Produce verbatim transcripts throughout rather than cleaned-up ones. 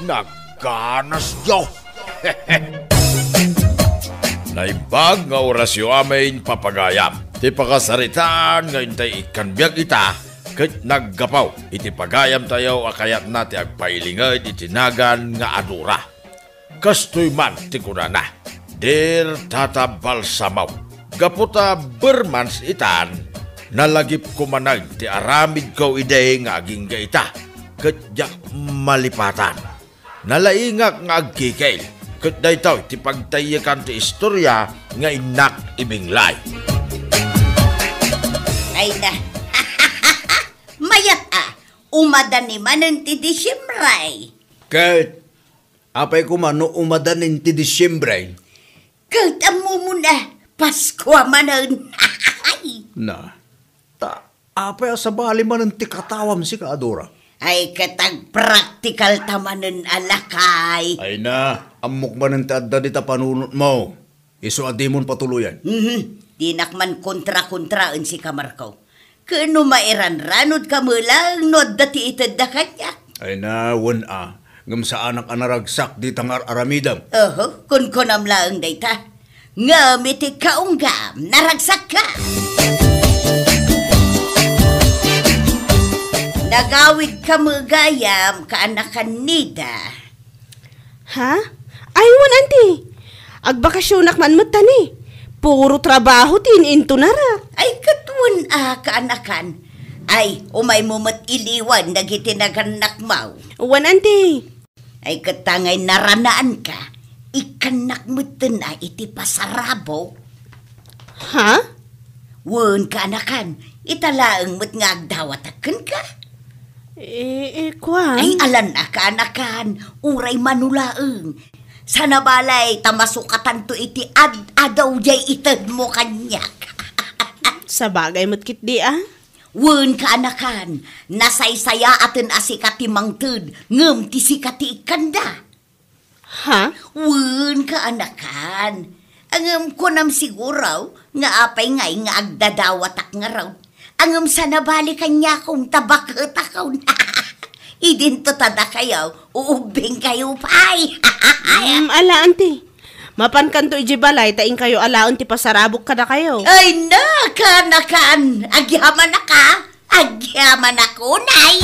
Nagganasyo! Naimbag nga orasyo amin, papagayam. Ti pakasaritaan nga intay ikkan biag ita, ket naggapu iti pagayamtayo a kayatna ti agpailinged iti nagan nga Adora. Kastoy man ti kunana, "Dear Tata Balsamo, gapu ta bermans itan, nalagipko manen ti aramidko idi nga agingga ita, ket diak malipatan. Nalaingak nga agkikil, ket daytoy ti pagtayekkan ti istoria nga innak ibinglay." Ay na. Mayat a, umadani manen ti Disyembre. Ket apay koma no umadanin ti Disyembre? Ket ammomon a, Paskua manen. Na, ta apay a sabali manen ti katawam sika, Adora? Ay, ket agpraktikal ta manen a, lakay. Ay na, ammok manen ti adda dita panunotmo. Isu a dimon patuloyan. Mhm. Dinak man kontra-kontraen sika, Marco. Ken no mairanranodka met laeng no adda ti itedda kaniak. Ay na, wen a, ngem saanak a naragsak dita nga ar-aramidem. Oho, kunkunam laeng dayta. Ngem iti kaunggam, naragsakka. Nagawidka met gayam, kaanakan Nida. Ha? Ay, wen, anti. Agbakasyonak man met tani. Puro trabaho ti in-intonarak. Ay, ket wen a, kaanakan. Ay, umaymo met iliwan dagiti nagannakmaw. Wen, anti. Ay, ket ta ngay naranaanka, ikkannak metten a iti pasarabok. Ha? Wen, kaanakan, ita laeng met nga agdawatak kenka. Eh, eh, kuan? Ay, alan a kaanakan, uray mano laeng. Sanabalay, ta masukatanto iti ad-adaw jay itedmo kaniak. Sabagay met ketdi a. Wen, kaanakan, nasaysayaaten a sika ti mangted, ngem ti sika ti ikkanda. Ha? Wen, kaanakan. Ngem kunam siguro nga apay ngay nga agdadawatak ngarud. Ngem sanabalay kaniakom ta baketakon. Idinto ta dakayo, uubbingkayo pay. Mm, ala, anti. Mapankanto idiay balay ta inkayo alaen ti pasarabok kadakayo. Ay na, kaanakan. Agyamanak a. Agyamanak unay.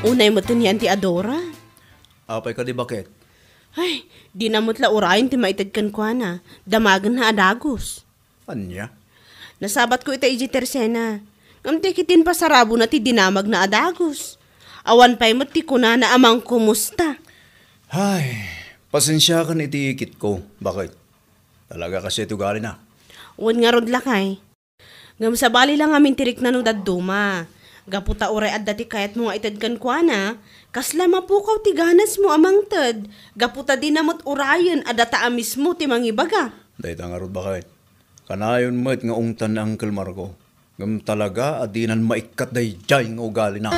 Unay metten ni Anti Adora. Apay kadi, baket? Ay, dina met la urayen ti maited kenkuana. Damagenna a dagus. Ania? Nasabatko ita idiay tersena. Ngem ti ketdin pasarabona ti dinamagna a dagus. Awan pay met ti kunana a mangkumusta. Ay, pasensiakan iti ikitko, baket. Talaga kasi ti ugalina. Wen ngarud, lakay. Ngem sabali la ngamin ti rikna no dadduma. Gapu ta uray adda ti kayatmo nga ited kenkuana, kasla mapukaw ti ganasmo a mangted, gapu ta dina met urayen a data a mismo ti mangibaga. Dayta ngarud, baket. Kanayon met nga ungtan ni Uncle Marco. Ngem talaga a dinan maikkat daydiay nga ugalina.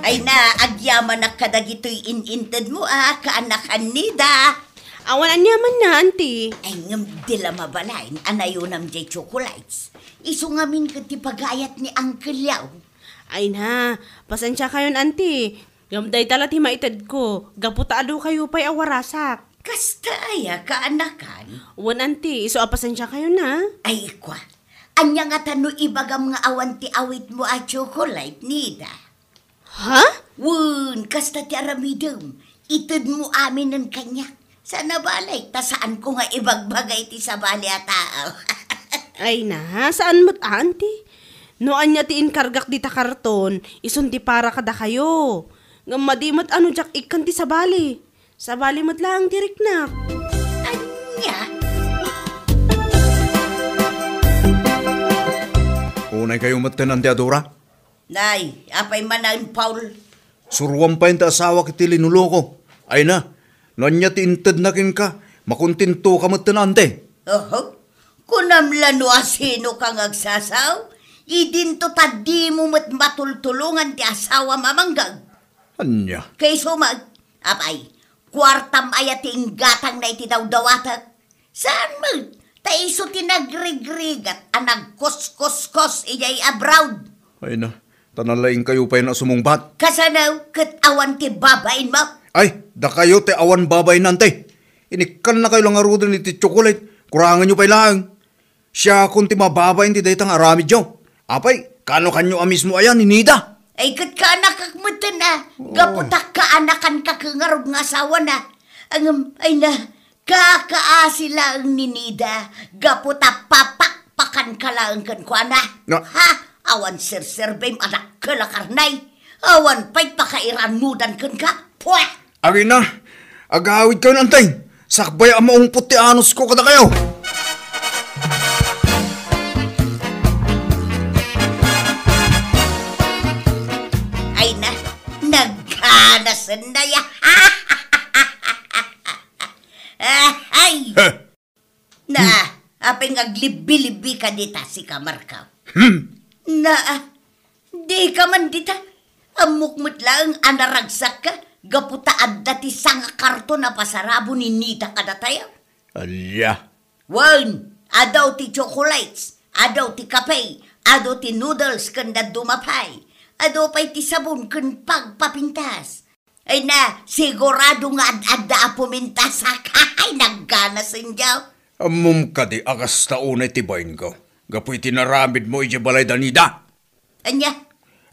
Ay na, agyamanak kadagitoy in-intedmo a, kaanakan Nida. Awan aniamanna, anti. Ay, ngem di la mabalin a nayonam jay chocolates. Isu ngamin ket ti pagayat ni Uncle Leo. Ay na, pasensiakayon, anti. Ngem dayta la ti maitedko, gapu ta adu kayo pay a warasak. Kasta aya, kaanakan? Wen, anti, isu a pasensiakayon a. Ay, ikua. Ania ngata no ibagam nga awan ti awitmo a chocolate, Nida? Ha? Wen, kasta ti aramidem. Itedmo aminen kaniak. Sanabalay, ta saanko nga ibagbaga iti sabali a tao. Ay na, saan met, anti? No ania ti inkargak dita karton, isun ti para kadakayo. Ngem madi met a no diak ikkan ti sabali. Sabali met laeng ti riknak. Ania? Unay kayo met ken Anti Adora? Nay, apay manen, Paul? Suruam pay ti asawak iti linuloko. Ay na, no ania ti intedna kenka, makontentoka met ken, anti. Oho. Kunam la no asinoka nga agsasao, idinto ta dimo met matultulongan ti asawam a manggag. Ania? Kayso met, apay, kuartam aya ti inggatangna iti dawdawatek? Saan met, ta Isu ti nagrigrigat a nagkuskuskos idiay abroad. Ay na, ta nalaingkayo pay a sumungbat. Kasano ket awan ti babainmo? Ay, dakayo ti awan babain, anti. Inikkannakayo la ngaruden iti tsokolate. Kuranganyo pay laeng. Siakon ti mababain ti dayta nga aramidyo. Apay, kaano kanyo a mismo aya ni Nida? Ay, ket kaanakak metten a. Oo. Gapu ta kaanakanka ket ngarud nga asawana. Ngem, ay na, kakaasi laeng ni Nida. Gapu ta papakpakanka laeng kenkuana. Na- Ha? Awan serserbim a dakkel a karne. Awan pay pakairanudan kenka. Pwah! Agina, agawidkayon, anti. Sakbay a maungpot ti anusko kadakayo. Ay na, nagkanasen na ya. Ay! Heh. Na, apay nga aglibbi-libbi ka dita, sika, Markaw? Hmm. Na, di ka man dita. Ammok met laeng a naragsakka, gapu ta adda ti sanga karton a pasarabo ni Nida kadatayo. Ania? Wen, adu ti chocolates, adu ti kape, adu ti noodles ken dadduma pay. Adu pay ti sabon ken pagpapintas. Ay na, sigurado nga ad-adda a pumintasak. Ay, nagkanasenyo. Ammom kadi a kasta unay ti bainko, gapu iti naramidmo idiay balay da Nida? Ania?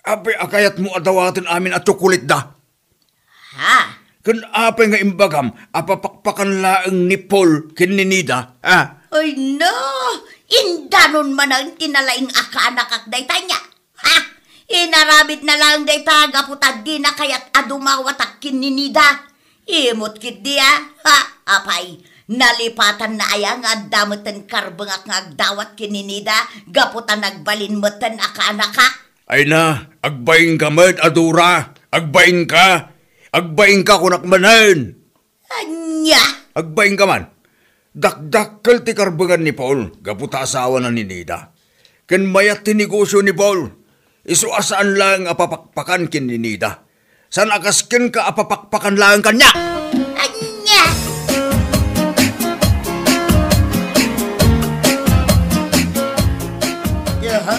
Apay a kayatmo a dawaten amin a tsokolateda? Ha? Ken apay nga imbagam a papakpakan laeng ni Paul ken ni Nida, a? Ay na, indanon manen ti nalaing a kaanakak dayta nia. Ha? Inaramidna laeng dayta gapu ta dina kayat a dumawatak ken ni Nida. Imot ketdi a. Ha? Apay, nalipatanna aya nga adda metten karbengak nga agdawat ken ni Nida gapu ta nagbalin metten a kaanakak? Ay na, agbainka met, Adora. Agbainka. Agbainka, kunak manen. Ania? Agbainka man. Dakdakkel ti karbengan ni Paul gapu ta asawana ni Nida. Ken mayat ti negosio ni Paul. Isu a saan laeng a papakpakan ken ni Nida. Saan a kas kenka a papakpakan laeng kaniak. Ania? Aha.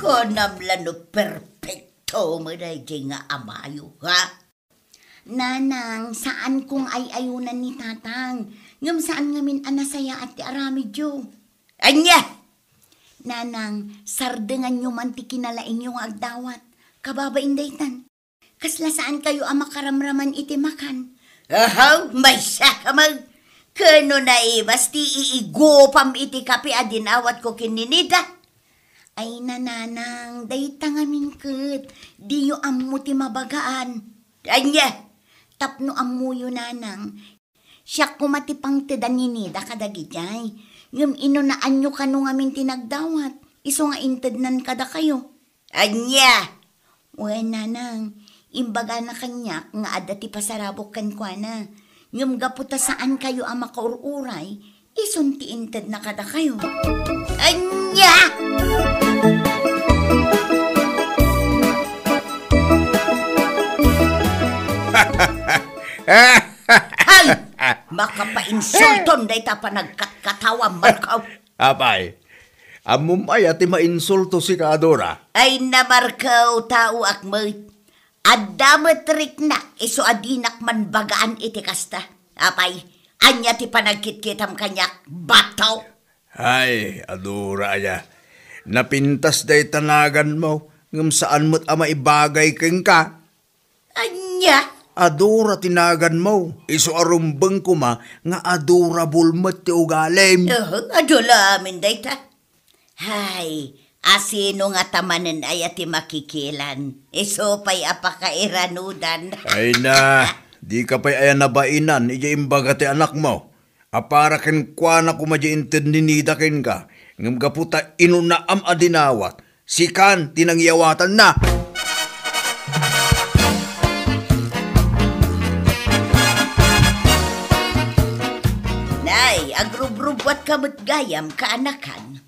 Kunam la no perpekto met daydiay nga amayo, ha? Nanang, saan kong ay-ayunan ni Tatang, ngem saan ngamin a nasayaat ti aramidyo. Ania? Nanang, sardenganyo man ti kinalaingyo nga agdawat. Kababain daytan. Kasla saankayo a makaramraman iti makan. Ahaw, maysa ka man. Kano naibas ti iigupam iti kape a dinawatko ken ni Nida? Ay, nanang, dayta ngamin ket, diyo ammo ti mabagaan. Ania? Tapno ammoyo, nanang, siak koma ti pangtedan ni Nida kadagijay. Ngem inunaanyo kano ngamin ti nagdawat, isu nga intednan kadakayo. Ania? Wen, nanang, imbagana kaniak nga adda ti pasarabok kenkuana. Ngem gapu ta saankayo a makaur-uray, isun ti intedna kadakayo. Ania? Hay! Makapainsulton dayta panagkatkatawa, Marco. Apay, ammom aya ti mainsulto, sika, Adora? Ay, namarkaw, taoak met. Adda met riknak, isu a dinak man bagaan iti kasta. Apay, ania ti panagkitkitam kaniak, bato? Ay, Adora aya. Napintas dayta naganmo, ngem saan met a maibagay kenka. Ania? Adora ti naganmo. Isu a rumbeng koma nga adorable met ti ugalim. Aha, adu la amin dayta. Hay, asino ngata manen aya ti makikilan? Isu pay a pakairanudan. Ay na, dika pay aya nabainan idiay imbaga ti anakmo. A para kenkuana koma diay inted ni Nida kenka, ngem gapu ta inunaam a dinawat, sikan ti nangiyawatanna. Nay, agrubrubuatka met gayam, kaanakan.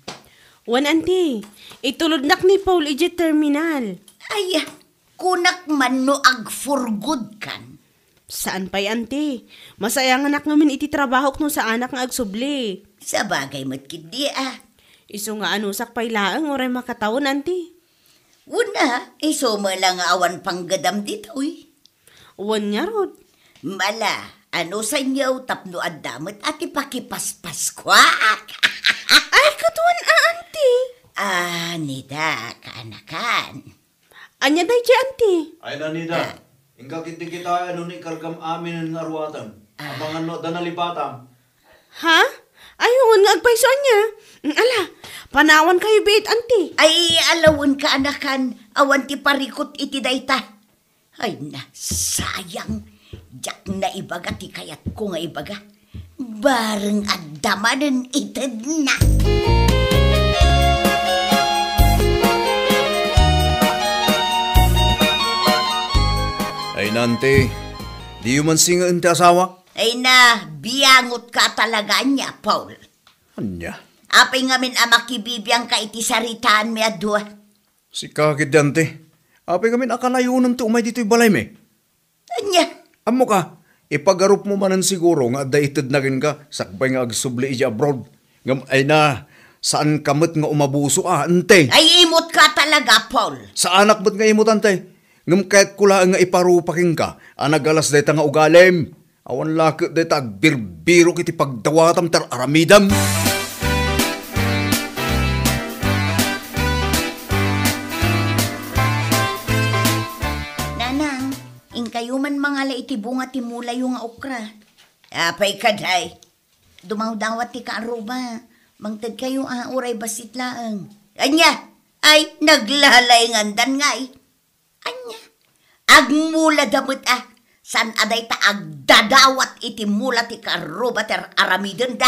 Wen, anti, itulodnak ni Paul idiay terminal. Ay, kunak man no agfurgudkan. Saan pay, anti. Masayanganak ngamin iti trabahok no saanak nga agsubli. Sabagay met ketdi a. Isu nga anusak pay laeng uray makatawen, anti. Wen a, isu met la nga awan panggadam ditoy. Wen ngarud. Mala, anusanyo tapno adda met a ti pakipaspaskuak? Ay, ket wen a, anti. Ah, nida, kaanakan. Ania daydiay, anti? Ay, nanida. Ah. Inka ketdi kitaen no ikargam amin a ruaten. Ah. Amangan no adda nalipatam. Ha? Ay, wen nga agpayso ania. Mm, ala, panawankayo biit, anti. Ay, ala wen kaanakan, awan ti parikut iti dayta. Ay, nasayang. Diak naibaga ti kayatko nga ibaga. Bareng adda manen itedna. Ay, nanti, diyo man singaen ti asawa? Ay na, biangot ka talaga ania, Paul. Ania? Apay ngamin a makibibiang ka iti saritaan mi a dua? Sika ketdi, anti. Apay ngamin a kanayonem ti umay ditoy balaymi? Ania? Ammoka, ipagarupmo manen siguro nga adda itedna kenka sakbay nga agsubli idiay abroad. Ngem ay na, saanka met nga umabuso a, ante. Ay, imot ka talaga, Paul. Saanak met nga imot, ante. Ngem kayatko laeng nga iparupa kenka a nagalas dayta nga ugalim. Awan la ket dayta agbirbirok iti pagdawatam ti ar-aramidem. Nanang, inkayo man mangala iti bunga ti mulayo nga okra. Apay kadi? Dumawdawat ti kaarruba. Mangtedkayo a, uray bassit laeng. Ania? Ay, naglalaingandan ngay. Ania? Agmulada met a, saan a dayta agdadawat iti mula ti kaarruba ti ar-aramidenda?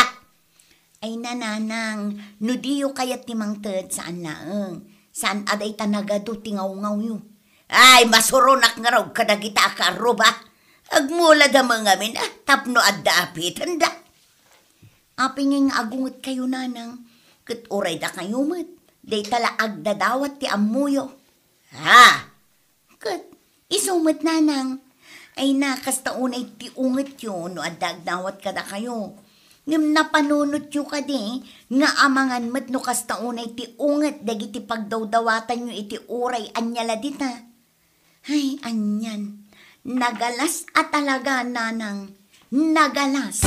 Ay, nanang, no diyo kayat ti mangted, saan laeng. Saan a dayta nagadu ti ngawngawyo. Ay, masuronak ngarud kadagita a kaarruba. Agmulada met ngamin a, tapno adda apitenda. Apay ngay nga agungetkayo, nanang, ket uray dakayo met, dayta la agdadawat ti ammoyo. Ha? Ket isu met, nanang, ay na, kasta unay ti ungetyo no adda agdawat kadakayo. Ngem napanunotyo kadi nga amangan met no kasta unay ti unget dagiti pagdawdawatanyo iti uray ania la dita. Ay, anian. Nagalas a talaga, nanang. Nagalas.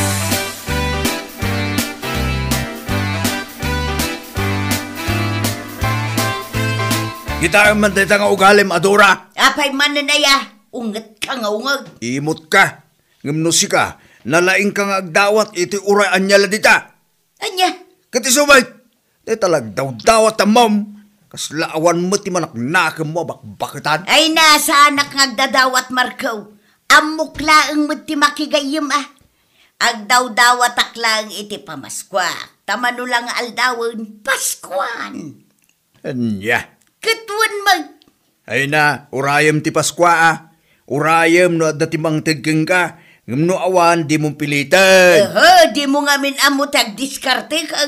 Kitaem man dayta nga ugalim a, Dora. Apay manen aya? Ungetka nga ungeg. Imot ka. Ngem no sika, nalaing ka nga agdawat iti uray ania la dita. Ania? Ket isu met, dayta la agdawdawat a, ma'am. Kasla awan met ti manaknakemmo a bakbaketan. Ay, na, saanak nga agdadawat, Marco. Ammok laeng met ti makigayyem a. Agdawdawatak laeng iti pamaskuak. Ta mano la nga aldawen, Paskuan. Ania? Ket wen met. Ay na, urayem ti Paskua a. Urayem no adda ti mangted kenka, ngem no awan, dimo piliten. Ehe, dimo ngamin ammo ti agdiskarte ka.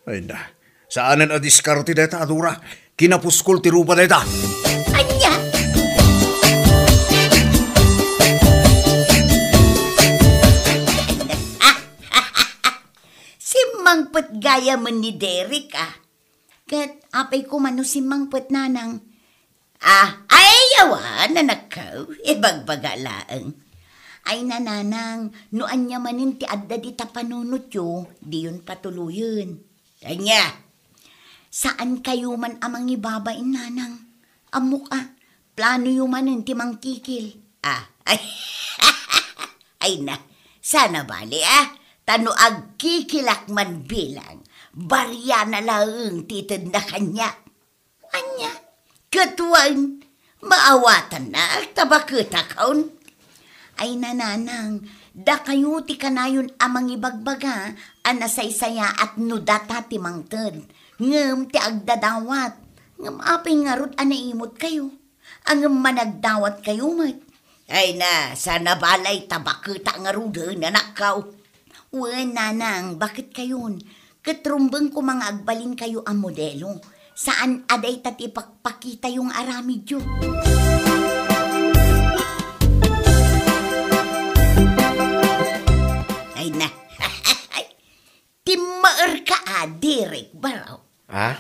Ay na, saanen a diskarte dayta a, Dora. Kinapuskol ti rupa dayta. Ania? Simmangpet gayamen ni Derek a. Ket apay koma no simmangpet, nanang? Ah, ay, awan, anakko, ibagbaga laeng. Ay na, nanang, no ania manen ti adda dita panunotyo, diyon patuloyen. Ania? Saankayo man a mangibabain, nanang. Ammok a, planoyo manen ti mangkikil. Ah, ay, ay na, saan a bale a, ta no agkikilak man bilang, bariana laeng ti itedna kaniak. Ania? Ket wen, maawatannak ta baketakon. Ay, nanang, dakayo ti kanayon a mangibagbaga a nasaysayaat no data ti mangted, ngem ti agdadawat. Ngem apay ngarud a naimotkayo? Ngem managdawatkayo met. Ay na, saan a bale ta baketak ngaruden, anakko. Wen, nanang, baketkayon. Ket rumbeng koma nga agbalinkayo a modelo. Saan a dayta ti ipakpakitayo nga aramidyo. Ay na. Timmaer Nataerka a, Direk Baro. Ah?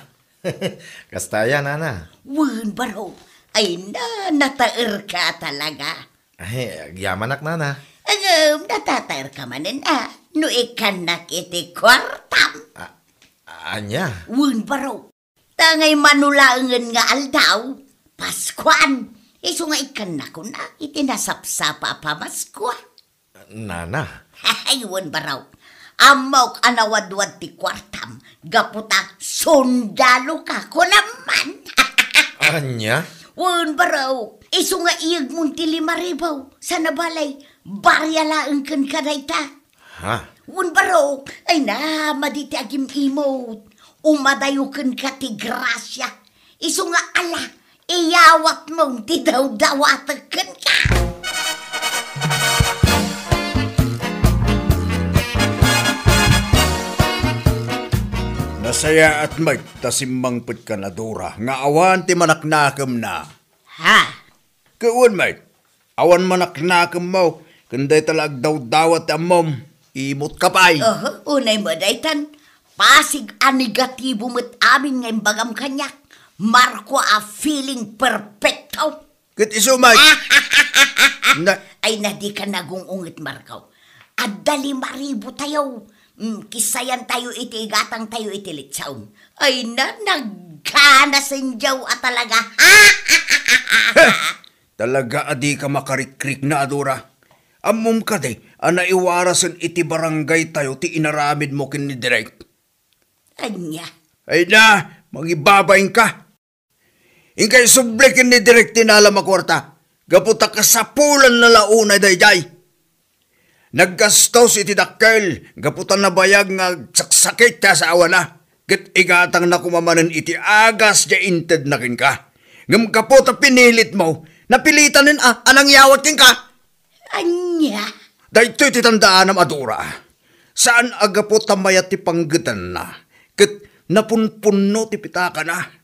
Kasta aya, nana. Wen, Baro. Ay na, nataerka talaga. Ay, agyamanak, nana. Ngem, natataerka manen a, no ikkannak iti kuartam. A-, ania? Wen, Baro. Ta ngay mano laengen nga aldaw, Paskuan, isu nga ikkannakon a iti nasapsapa a Pamaskua. Nana. Ay, wen, Baro. Ammok a nawadwad ti kuartam gapu ta sundaloka, kunam man. Ania? Wen, Baro. Isu nga iyegmon ti lima ribu, sana balay, barya laeng kenka dayta. Ha? Wen, Baro. Ay na, madi ti agim-imot. Umadayo kenka ti grasia. Isu nga ala, iyawatmo ti dawdawatek kenka. Nasayaat met ta simmangpetka, Dora, nga awan ti manaknakemna. Ha? Ket wen met, awan manaknakemmo, ken dayta la agdawdawat ti ammom, imotka pay. Oho, unay met daytan, pasig a negatibo met amin nga imbagam kaniak, Marco a feeling perfecto. Ket isu met. Na- Ay na, dika nagung-unget, Marco. Adda lima ribu tayo. Mm, kisayan tayo iti igatang tayo iti litsaon. Ay na, nagkanasenjaw a talaga. Talaga a dika makarikrikna, Dora. Ammom kadi a naiwarasen iti barangay tayo ti inaramidmo ken ni Direk? Ania? Ay na, mangibabainka. Inkay subli ken ni Direk ti nalam a kuarta, gapu ta kasapulanna la unay daydiay. Naggastos iti dakkel, gapu ta nabayag nga agsaksakit ti asawana, ket igatangna koma manen iti agas ti intedna kenka. Ngem gapu ta pinilitmo, napilitanen a, a nangyawat kenka. Ania? Daytoy ti tandaanam a Dora. Saan a gapu ta mayat ti panggedanna, ket napunpunno ti pitakana.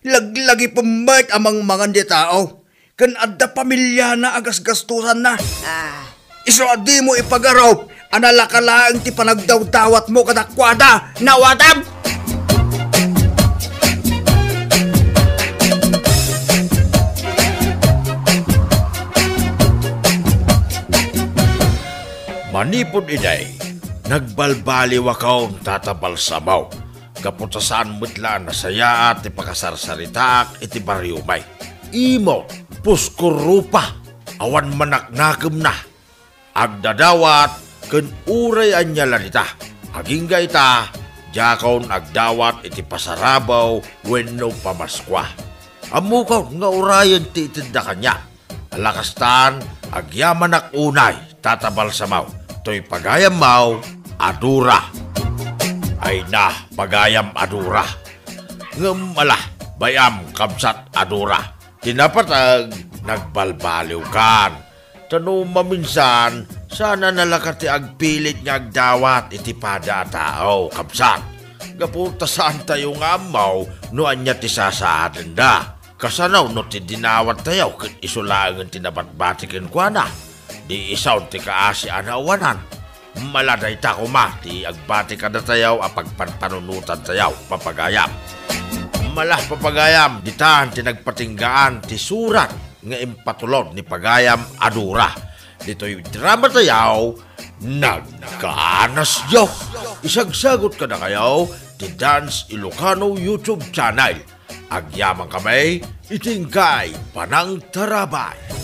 Laglagipen met a mangmangan ti tao, ken adda pamiliana a gasgastosanna. Ah. Isu a dimo ipagarup a nalaka laeng ti panagdawdawatmo kadakuada. Nawatam! Manipud idi, nagbalbaliwakon, Tata Balsamo, gapu ta saan met la a nasayaat ti pakasarsaritaak iti barriomay. Imot, pusko rupa, awan manaknakemna. Agdadawat ken uray ania la dita. Agingga ita, diakon agdawat iti pasarabaw wenno Pamaskua. Ammokon nga urayen ti itedda kaniak. Ala kastan, agyamanak unay, Tata Balsamo, toy pagayammo a Dora. Ay na, pagayam a Dora. Ngem ala, bay-am, kabsat a Dora. Ti napateg, nagbalbaliwkan. Ta no maminsan, saan a nalaka ti agpilit nga agdawat iti pada a tao, kabsat. Gapu ta saantayo nga ammo no ania ti sasaadenda. Kasano no ti dinawattayo ket isu laengen ti nabatbati kenkuana? Di isu ti kaasi a naawanan. Mala dayta koma ti agbati kadatayo a pagpanpanunotantayo, papagayam. Mala, papagayam, ditan ti nagpatinggaan ti surat nga impatulod ni pagayam a Dora. Ditoy dramatayo, Nagkaanasyo. Isagsagot kadakayo ti Dance Ilocano YouTube channel. Agyamankami iti inkay panangtarabay.